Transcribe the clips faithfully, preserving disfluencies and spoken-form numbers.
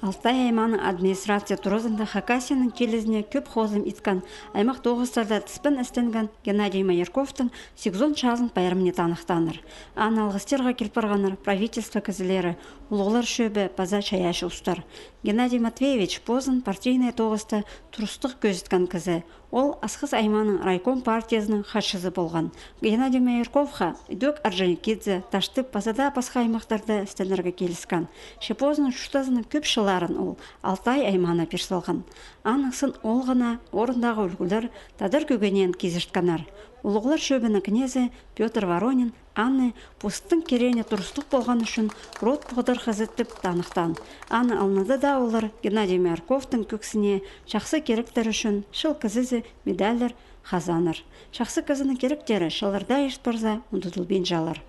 Алтай аймааның администрация туразында Хакасияның килізіне кӧп хозым иткен, аймах тоғыстарда тіспін істенген Геннадий Майорковтың сигізон чазын пайрамны таныхтааннар. Аны алғыстирға кил парғаннар правительство кізілері, улуғлар чӧбі паза чайаачы устар. Геннадий Матвеевич позын партийнай тоғыста турыстығ кӧзіткен кізі. Ол Асхыс аймааның райком партиязының хатчызы полған. Геннадий Майорковха ідӧк Орджоникидзе, Таштып паза даа пасха аймахтарда істенерге киліскен. Че позының чуртазының кӧп чылларын ол Алтай аймаана пир салған. Аның сын олғына орындағы ӱлгӱлер тадар кӧгенеен кизірткеннер. Улуғлар чӧбінің кнезі Пётр Воронин аны постың киреене турыстығ полғаны ӱчӱн род поғдархазы тіп таныхтаан. Аны алнында даа олар Геннадий Майорковтың кӧксіне чахсы киректері ӱчӱн чыл кізізі медальлер хазааннар. Чахсы кізінің киректері чылларда ирт парза, ундудылбинчалар.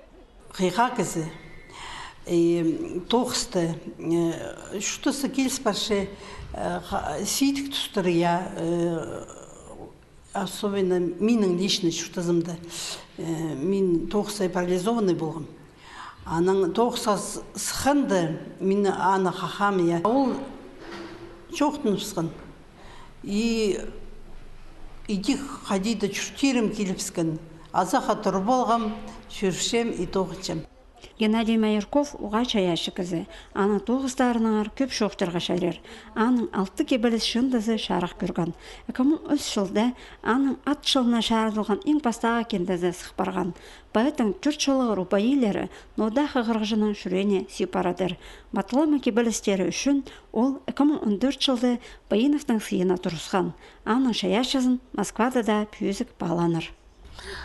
Хыйға кізі, и, тоғысты, э, чуртазы киліс парча, э, ха-, сидік тустар, я, э, особенно минің личный чуртазымда, э, мин тоғыс сай парализованный полғам. Анаң тоғысха с-, сыхханда, мин аны хахам, я. Ол чоохтаныбысхан. И идӧк хайди-да чуртирым килібіскен. Азахха турып алғам, чӧрчем и тоғынчам. Геннадий Майорков уғаа чайаачы кізі. Аның тоғыстарынаңар кӧп чоохтирға чарир. Аның алты кибеліс чыындызы чарых кӧрген. Ікі муң ӱс чылда аның ат чылына чарыдылған иң пастағы киндезі сых парған. Поэттің «Тӧрт чылығ» рубаилері ноо даа хығырығҷының чӱреене сип парадыр. Матылама кибелістері ӱчӱн ол ікі муң он тӧрт чылда Баиновтың сыйына турысхан. Аның чайаачызын Москвада даа пӧзік паалааннар.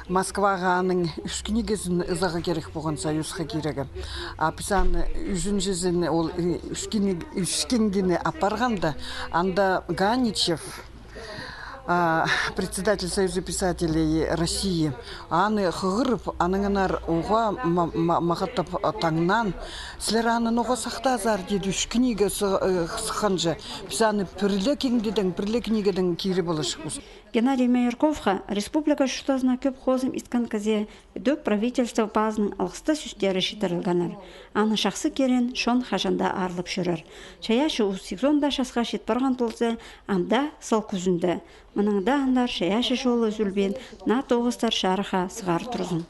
Москваға аның ӱс книгазын ызарға кирек полған Союзха кирерге. А піс аны ӱзінҷізін, ол, э, ӱс книг-, ӱс книганы апарғанда, анда Ганичев, а, председатель Союза писателей России, аны хығырып, анаңар оға ма-, ма-, мағат тап таңнаан: «Сірер аны ноға сахтазар?» — тиді. «Ӱс книга сы-, э, сыхханҷа, піс аны пір ле киндедең, пір ле книгадаң кире поларҷыхпыс». Геннадий Майорковха республика чуртазына кӧп хозым иткен кізее ідӧк правительство паазының алғыстығ сӧстері читірілгеннер. Аның чахсы киреен чон хаҷан даа аарлап чӧрер. Чайаачы ус сигізон даа часха чит парған полза, ам даа сал кӱзінде. Мынаң даа андар чайаачы чолы ӱзӱлбеен наа тоғыстар чарыхха сығар турзын.